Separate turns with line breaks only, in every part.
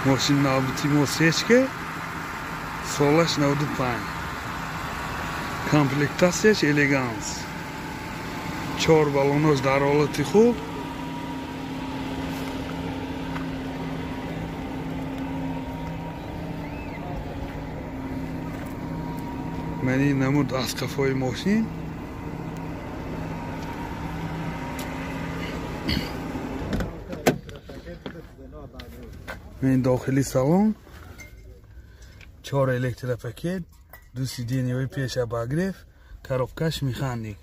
Мошин навбати мо сечка, солаш 95. Комплектатсияш элеганс. Чор балонош дар ҳолати хуб. Мани намуд аз қафои мошин. Мен дохили салон, чор электропакет, ду сиденьяҳои пеш обогрев, коробкаш механик.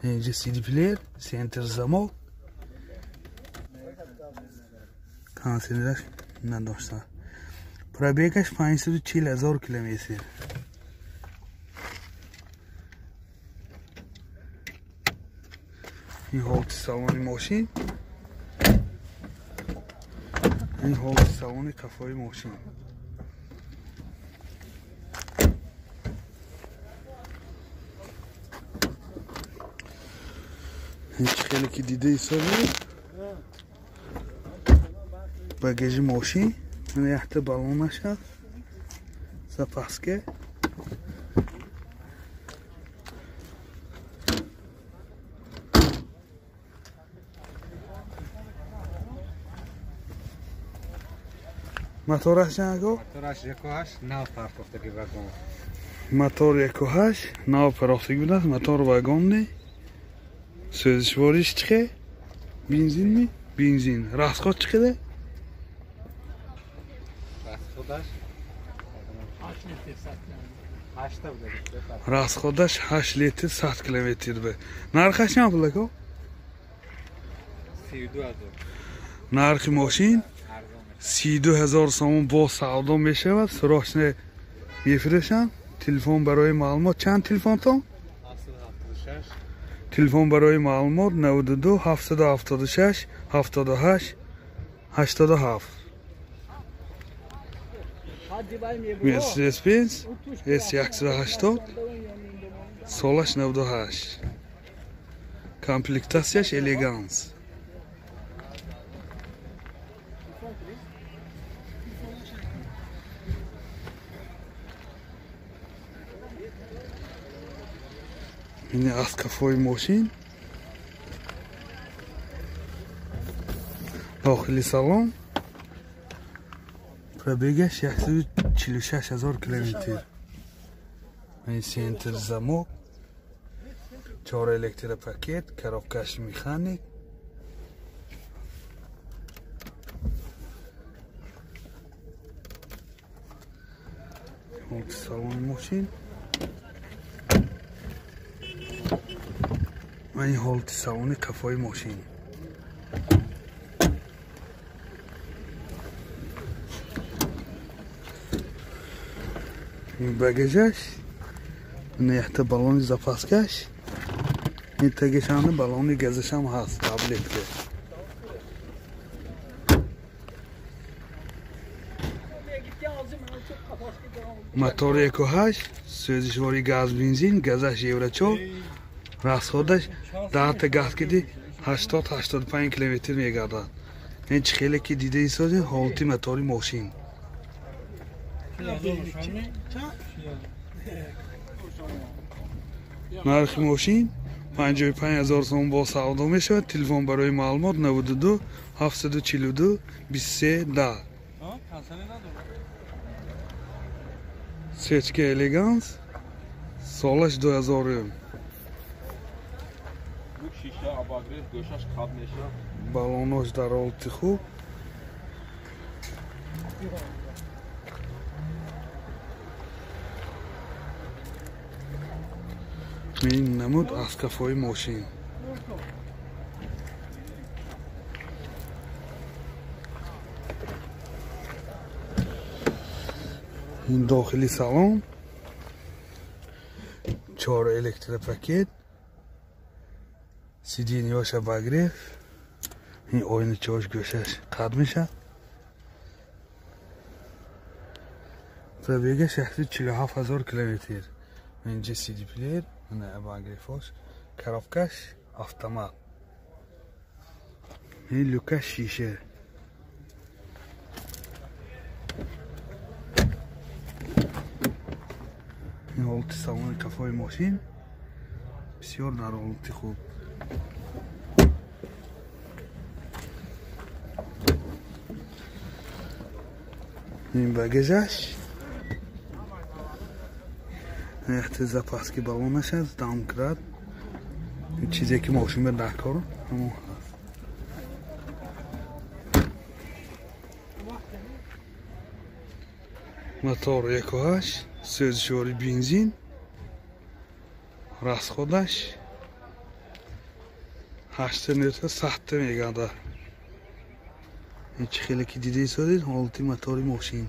Инҷа CD-плеер, центр замок. Канселераш надошта. Пробегаш 540 ҳазор километр. Ин ҳолати салони мошин. Ин ҳолати салони қафои мошин. Ин чӣ хеле ки дида ҳисобед, багажи мошин, мана якта балонаш ҳаст, запаска. Мотораш чанд ако?
Мотораш 1.8 нав партофтаги вагон.
Мотор 1.8 нав партофтаги будааст, мотор вагонни. Сӯзишвориш чӣ? Бензинми? Бензин. Расход чӣ қадар?
Расходаш 8
Расходаш 8 литр 100 километр бе. Нархаш чанд пул ако?
32 ҳазор.
Нархи мошин 32 ҳазор сомон бо савдо мешавад. Срочно мефурӯшанд. Телефон барои маълумот чанд телефонтон?
776.
Телефон барои маълумот 92 776 78 87. Mercedes-Benz S180 солаш 98. Комплектатсияш элеганс. Ин аз қафои мошин. Дохили салон. Пробегаш 146 ҳазор километр. Ин центр замок, чор электропакет, коробкаш механик. Салони мошин. Ва ин ҳолати салони қафои мошин. Ин багажаш, якта балони запаскаш, ин тагишани балони газашам ҳаст, таблетка. Мотор 1.8, сӯзишвори газ бензин, газаш евро 4. Расходаш даҳта газ киди 80-85 километр мегардад. Ин чӣ хеле ки дида ҳисобед ҳолати мотори мошин. Нархи мошин 55 ҳазор сомон бо савдо мешавад. Телефон барои маълумот 92 742 23 10. Сечка элеганс, солаш 2000. Балонош дар ҳолати хуб. Ин намуд аз қафои мошин. Ин дохили салон, чор электропакет, сиденьяш обогрев, ин оиначаҳош гӯшаш қад мешавад. Пробегаш 147 ҳазор километр. Инҷа CD-плеер, обогревош, коробкаш автомат. Ин люкаш шиша. Ин ҳолати салони қафои мошин бисёр дар ҳолати хуб. Ин багажаш яхте запаски балонаш аст, домкрат, чизе ки мошин ба дар кор ҳамон ҳаст. Мотор 1.8, сӯзишвори бензин, расходаш 8 литр мегардад. Ин чӣ хеле ки дида истодед ҳолати мотори мошин.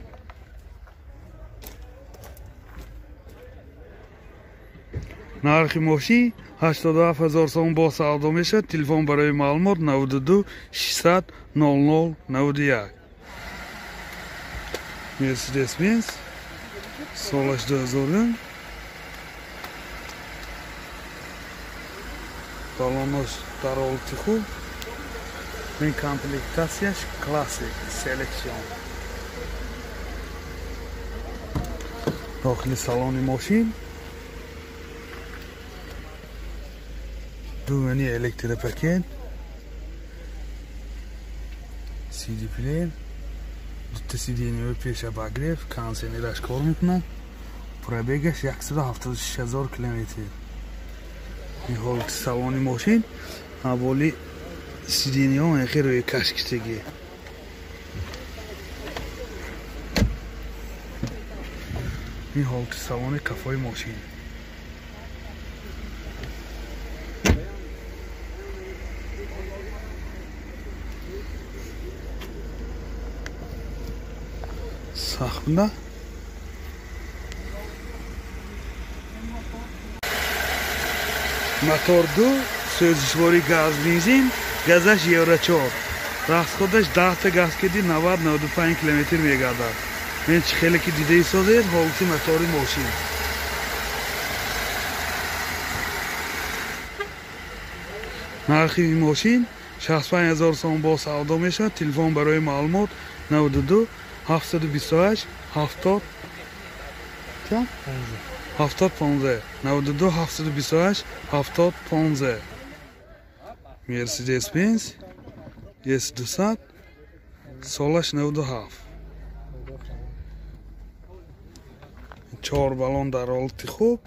Нархи мошин 87 000 сом бо савдо мешавад. Телефон барои маълумот 92 600 00 91. Мерседес Бенз солаш 2000, балонош дар ҳолати хуб. Ин комплектатсияш Classic Selection. Дохили салони мошин думани электропакет, CD плеер, дута сиденияи пеш обогрев, кондиционераш кор мекунад. Пробегаш 176 000 километр. Ин ҳолати салони мошин, аввали сиденияҳо хеле рӯи кашкиштагӣ. Ин ҳолати салони қафои мошин. Сахмда мотор 2, сӯзишвори газ бензин, газаш Евро 4, расходаш 10 газ кеди 90-95 километр мегардад. Мен чӣ хеле ки дида истодед ҳолати мотори мошин. Нархи мошин 65 000 сом бо савдо мешавад. Телефон барои маълумот 92 728 70 70 15, 92 728 70 15. Мерседес Бенз S200 солаш 97, чор балон дар ҳолати хуб.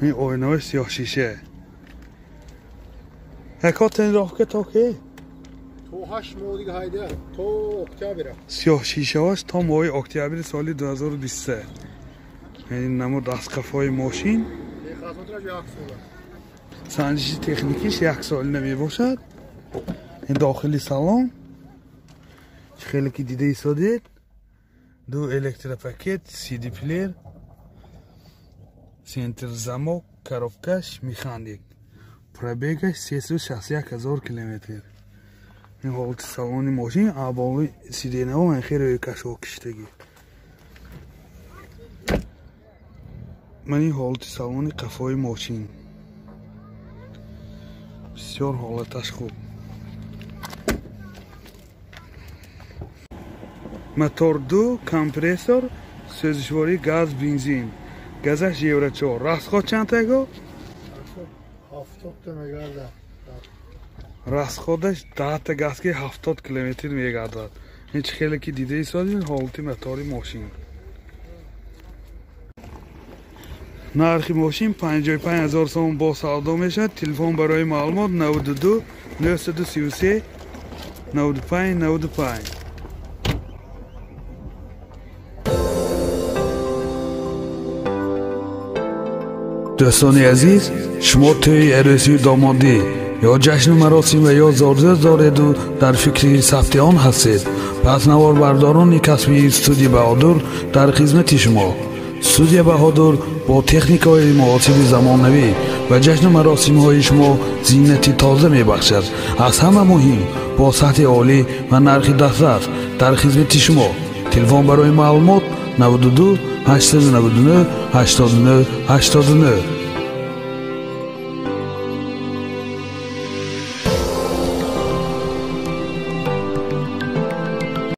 Ин оинаҳои сиёҳшиша. Ҳако тренировка то ки?
То 8 моҳ дига ҳайда, то октябра.
Сиёҳшишаҳош то моҳи октябри соли 2023. Яъне намуд аз қафои мошин.
Техосмотраш як сола.
Санҷиши техникиш як солина мебошад. Ин дохили салон чӣ хеле ки дида истодед, ду электропакет, CD плеер, центр замок, коробкаш механик. Пробегаш 361 000 километр. Ин ҳолати салони мошин, аввали сиденаҳо хеле рӯи кашҳо киштагӣ. Ман ин ҳолати салони қафои мошин бисёр ҳолаташ хуб. Мотор 2, компрессор, сӯзишвории газ бензин, газаш Евро 4. Расход чанд таго?
70 мегардад.
Расходаш 10 газ ки 70 километр мегардад. Ин чӣ хеле ки дида истодед ҳолати мотори мошин. Нархи мошин 55 000 сом бо савдо мешавад. Телефон барои маълумот 92 933 95 95. Дӯстони азиз, шумо тӯи арӯсию домодӣ ё ҷашну маросим ва ё зорзӯз дореду дар фикри сабти он ҳастед, пас наворбардорони касбии студия Баҳодур дар хизмати шумо. Студия Баҳодур бо техникаҳои муосири замонавӣ ва ҷашну маросимҳои шумо зинати тоза мебахшад. Аз ҳама муҳим, бо сатҳи олӣ ва нархи дастрас дар хизмати шумо. Телефон барои маълумот 92 899 89 89.